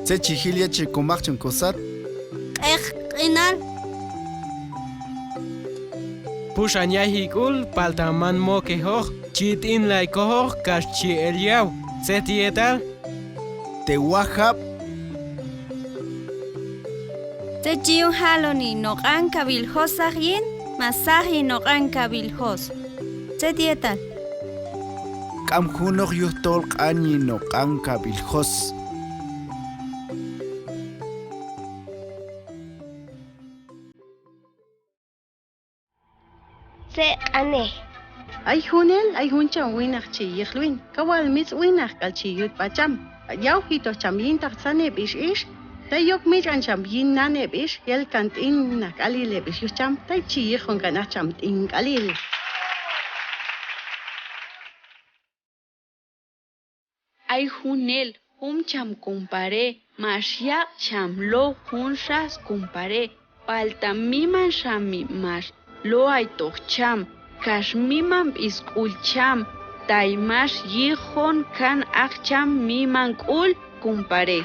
Tzet chi jil yet chi komaq cham kosat? Q'eqq'inal. Puxan yayji k'ul palta man mokej hoj, chi t'inlay koj hoj kax chi el yaw. Tzet yetal? Te wajab'. Tzet chi yun jaloni, no' q'ankawil josaq yin ma saqi no' q'ankawil jos? Tzet yetal? K'am junoq yujtol q'anyi no' q'ankawil jos. Tzeq'anej. Ay junel, ay jun cham winaq chi yiqlwin, kaw wal mitz' winaq k'al chi yut sb'a cham. Yawji toj cham yintaq tzan heb' ix ix, tay yok mitx'an cham yin nan heb' ix, yel kan t'in naq k'alil heb' ix yuj cham, tay chi yiqon kan aj cham t'in k'alil. Ay junel, jun cham compadre max yaq' cham low junxa scompadre, palta miman xa mi max loaytoq cham, kax miman b'i sk'ul cham, tay max yiqon kan aj cham miman k'ul compadre.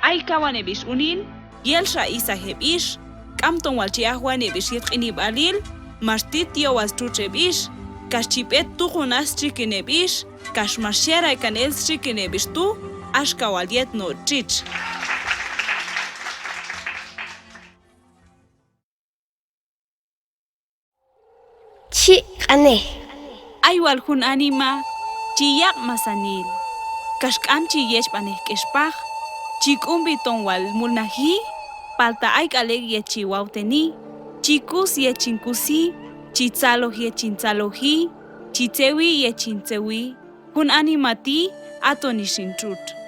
Ay kawan heb' ix unin, yel xa isaj heb' ix, k'amton wal chi ajwan heb' ix yet q'inib'alil, max tit yowal stxutx heb' ix, kax chi b'et tuqun aj stxikin heb' ix, kax max xeray kan el stxikin heb' ix tu', axka wal yet no' txitx. chi q'anej. Ay wal jun anima chi yaq' masanil, kax k'am chi yechb'anej k'expaj, chi k'unb'i ton wal mulnaji, palta ay k'al ek' yet chi wawteni, chi kus yet chin kusi, chi tzaloj yet chin tzaloji, chi tzewi yet chin tzewi. Jun anima ti', aton ix hin txutx.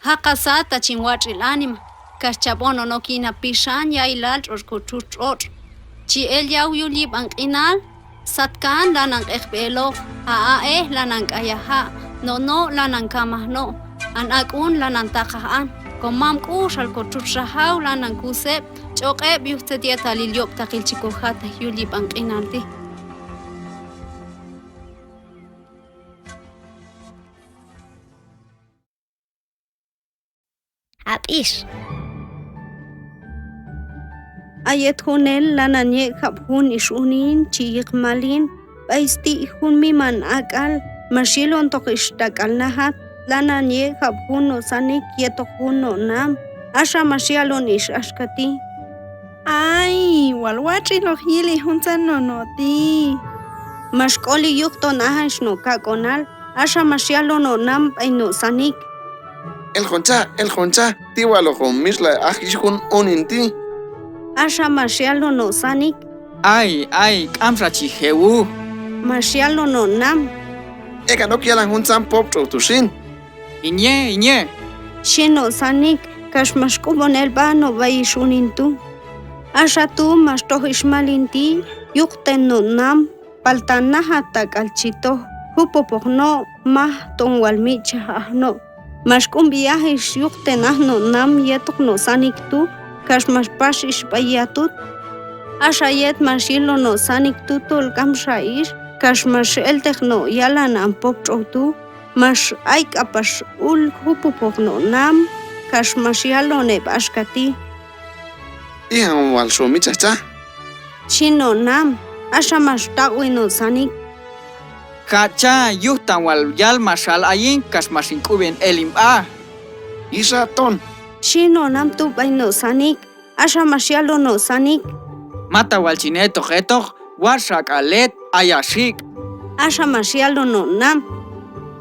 Jaq'a sat ta chin watx'il anima, kax cha b'onon ok yin ha pixan ya'ilal tx'otx' kotxutx tx'otx'. Chi el yaw yul yib'an q'inal, satkan lanan q'eqb'i eloq, ha a'ej lanan k'ay ha ja', no' no' lanan kam ha no', an ak'un lanan taq ha an, komam k'uxal kotxutx rajaw lanan kus heb', ch'oq' heb' yuj tzet yetalil yob'taqil chi kojatnej yul yib'an q'inal ti'. Ab'ix. A yet junel lanan yek' jab' jun ix unin chi yiq Malin, b'ay sti' jun miman ak'al, max yilontoq ix tak'al najat, lanan yek' jab' jun no' sanik yetoq jun no' nam. Axa max yalon ix axka ti': Ay, wal watx'iloq yili juntzan no' no' ti'. Max k'oli yuj ton ajan ix no' kak'onal, axa max yalon no' nam b'ay no' sanik: Elqon cha, elqon cha, ti' wal hoqon mitx'lay aj yich jun unin ti'. Axa max yalon no' sanik: Ay, ay, k'amxa chi je' wuj. Max yalon no' nam: Ekan ok yalan juntzan poptx'ow tu' xin. Inye, inye, xhi no' sanik, kax max k'ub'on el b'a no' b'ay ix unin tu'. Axa tu' max toj ix Malin ti' yuqten no' nam, palta najat tak'al chi toj jupupoq no' maj ton wal mitx'chaj aj no'. Max k'unb'i aj ix yuqten aj no' nam yetoq no' sanik tu', kax max pax ix b'ay yatut. Axa yet max yilon no' sanik tu' tol k'amxa ix, kax max elteq no' yalan an poptx'ow tu', max ay k'apax ul jupupoq no' nam, kax max yalon heb' axka ti': Ijan wal xo mitx'chaj cha, xhi no' nam. Axa max taq'wi no' sanik: Jaq' cha, yujtan wal yal max hal ayin kax max hin k'ub'en el hin b'a. Ixa ton, xhi no' nam tu' b'ay no' sanik. Axa max yalon no' sanik: Mata wal chin etoq etoq, watx' xak'al het, ay ha xik'. Axa max yalon no' nam: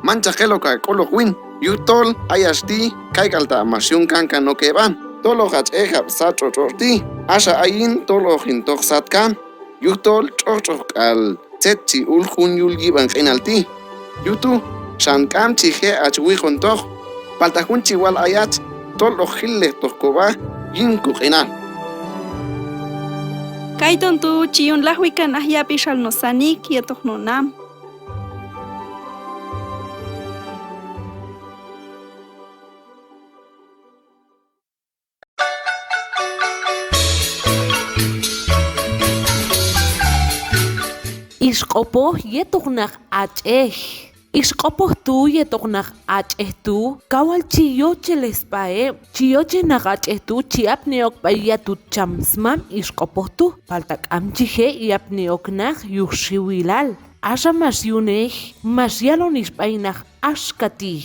Manchaq eloq ha k'ul hoq win, yujtol hayach ti' kayk'al ta' max yun kankan ok heb'an, tol hoq hach ek'jab' sat tx'otx' tx'otx' ti'. Axa ayin tol hoq hin toj satkan, yujtol tx'oq tx'oq k'al tzet chi ul jun yul yib'an q'inal ti'. Yuj tu' xan k'am chi je' hach wiqontoq, palta jun chi wal hayach tol hoq jillejtoq kob'a yin koq'inal. Kayton tu' chi yun lajwi kan aj yab'ixal no' sanik yetoq no' nam. Ix q'opoj yetoq naq ach'ej. Ix q'opoj tu' yetoq naq ach'ej tu', kaw wal chi yochelej sb'a heb'. Chi yochej naq ach'ej tu' chi apni ok b'ay yatut cham smam ix q'opoj tu', palta k'am chi je' yapni ok naq yuj xiwilal. Axa max yunej, max yalon ix b'ay naq axka ti':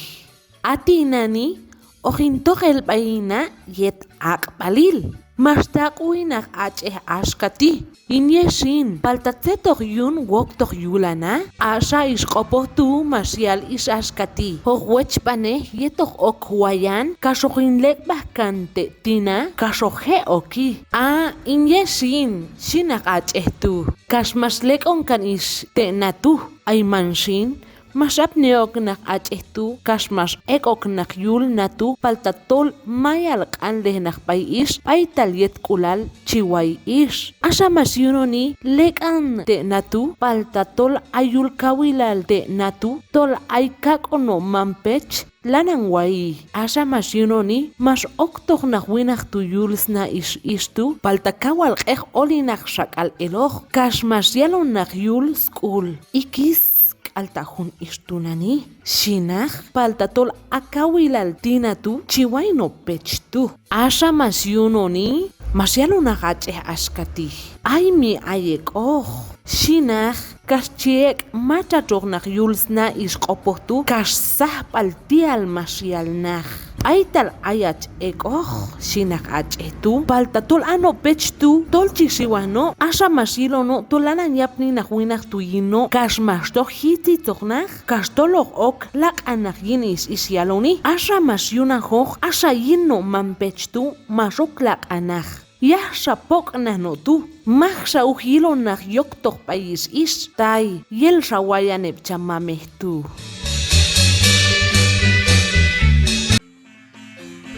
A tinani' hoq hin toj el b'ay hin na' yet aq'b'alil. Max taq'wi naq ach'ej axka ti': Hin ye xin, palta tzet hoq yun woktoq yul ha na'? Axa ix q'opoj tu' max yal ix axka ti': Hoq wochb'anej yet hoq ok wayan, kax hoq hin lek'b'aj kan te' tina, kax hoq je' oki. A, hin ye xin, xhi naq ach'ej tu', kax max lek'on kan ix te' na tu'. Ayman xin, max apni ok naq ach'ej tu', kax max ek'ok naq yul na tu', palta tol mayal q'anlej naq b'ay ix b'aytal yet k'ulal chi way ix. Axa max yunoni lek'an te' na tu', palta tol ay yul kawilal te' na tu', tol ay kak'un no' mam pech lanan wayi. Axa max yunoni max oktoq naq winaq tu' yul sna ix ix tu', palta kaw wal q'eq olinaq xa k'al eloq, kax max yalon naq yul sk'ul: Ikis, k'al ta jun ix tu' nani, xhi naq, palta tol a kawilal ti' na tu' chi way no' pech tu'. Axa max yunoni max yalon naq ach'ej axka ti': Ay mi ay ek'oq, xhi naq, kax chi ek' matxatxoq naq yul sna ix q'opoj tu', kax sajb'al ti'al max yal naq: B'aytal ayach ek'oq, xhi naq ach'ej tu', palta tol a no' pech tu' tol chi xiwan no'. Axa max yilon no' tol lanan yapni naq winaq tu' yin no', kax max toj jitzitzoj naq, kax tol hoq ok laq'an naq yin ix ix yaloni. Axa max yunajoq, axa yin no' mam pech tu' max ok laq'an naq. Yajxa pok'naj no' tu', majxa uj yilon naq yoktoq b'ay ix ix, tay, yelxa wayan heb' cham mamej tu'.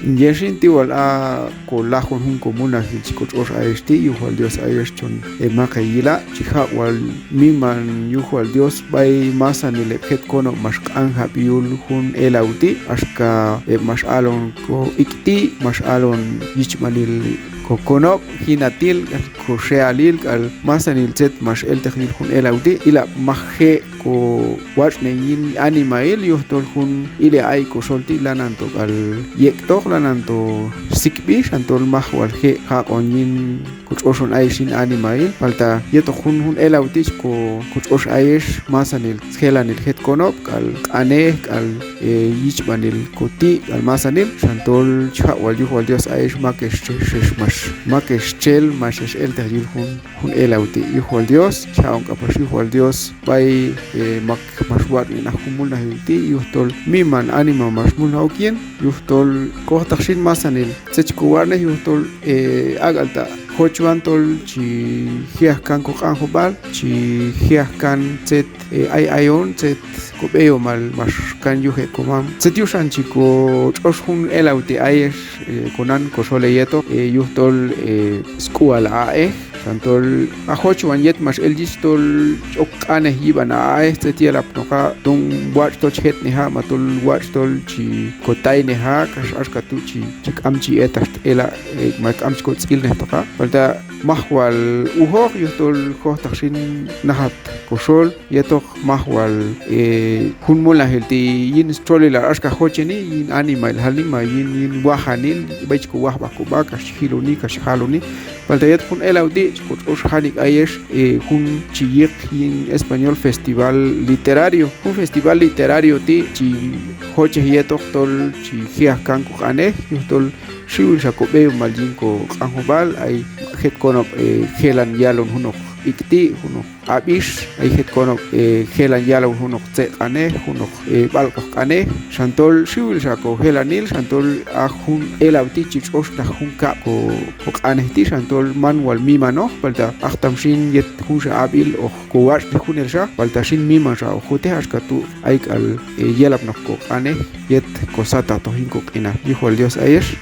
Yel xin ti' wal a' ko lajun jun ko mulnajil chi ko tx'ox ayex ti', yuj wal Dios ayex chon heb' maq heyila', chi jaq' wal miman yuj wal Dios b'ay masanil heb' jet konob' max q'anjab' yul jun elaw ti', axka heb' max alon ko ik' ti', max alon yichb'anil ko konob', jinatil, k'al ko xe'alil, k'al masanil tzet max elteq yul jun elaw ti', ila' maj je' ko watx'nen yin animahil, yujtol jun ilej ayik' ko xol ti' lanan to k'al yek'toq, lanan to sik'b'i, xan tol maj wal je' jaq'on yin ko tx'oxon ayex yin animahil, palta yetoq jun, jun elaw ti' chi ko, ko tx'ox ayex masanil jelanil jet konob', k'al q'anej, k'al, e, yichb'anil ko ti', k'al masanil, xan tol chi jaq' wal yuj wal Dios ayex mak ex, ex, ex max, mak ex txel max ex elteq yul jun, jun elaw ti'. Yuj wal Dios, chi jaq'on k'apax yuj wal Dios b'ay, e, mak max watx'nen aj jun mulnajil ti', yujtol miman anima max mulnaj ok yin, yujtol kojtaq xin masanil tzet chi ko watx'nej, yujtol, e, ak'alta' jochwan tol chi je' aj kan ko q'anjob'al, chi je' aj kan tzet, e, ay ayon, tzet ko b'eyomal max kan yuj heb' ko mam. Tzet yuxan chi ko tx'ox jun elaw ti' ayex, e, ko nan ko xol heyetoq, e, yujtol, e, sk'ual a'ej, xan tol a jochwan yet max el yich tol chi ok q'anej yib'an a a'ej, tzet yelapnoqa', ton watx' tol chi jetneja', ma tol watx' tol chi ko tayneja', kax axka tu' chi, chi k'am chi etaxtaq ela', e, ma k'am chi ko tz'ilnejtoqa'. Palta maj wal ujoq, yujtol jojtaq xin najat ko xol yetoq, maj wal, e, jun mulnajil ti' yin stxolilal axka jocheni, yin animahil jalni, ma yin, yin wajanil, b'ay chi ko wajb'aj ko b'a, kax chi jiloni, kax chi jaloni. Palta yet jun elaw ti' chi ko tx'ox janik' ayex, e, jun chi yiq yin español festival literario. Jun festival literario ti' chi jochej yetoq tol chi je' aj kan ko q'anej, yujtol xiwil xa ko b'eyomal yin ko q'anjob'al, ay jet konob', e, jelan yalon junoq ik' ti', junoq ab'ix, ay jet konob', e, jelan yalon junoq tzeq'anej, junoq, e, b'alq'oj q'anej, xan tol xiwil xa ko jelanil, xan tol a jun elaw ti' chi tx'oxnaj jun kab' ko, ko q'anej ti', xan tol man wal mimanoq, palta ajtam xin yet junxa ab'il hoq ko watx'nej junelxa, palta xin mimanxa hoq jutej, axka tu' ay k'al, e, yelapnoq ko q'anej yet ko sataqtoq yin ko q'inal. Yuj wal Dios ayex.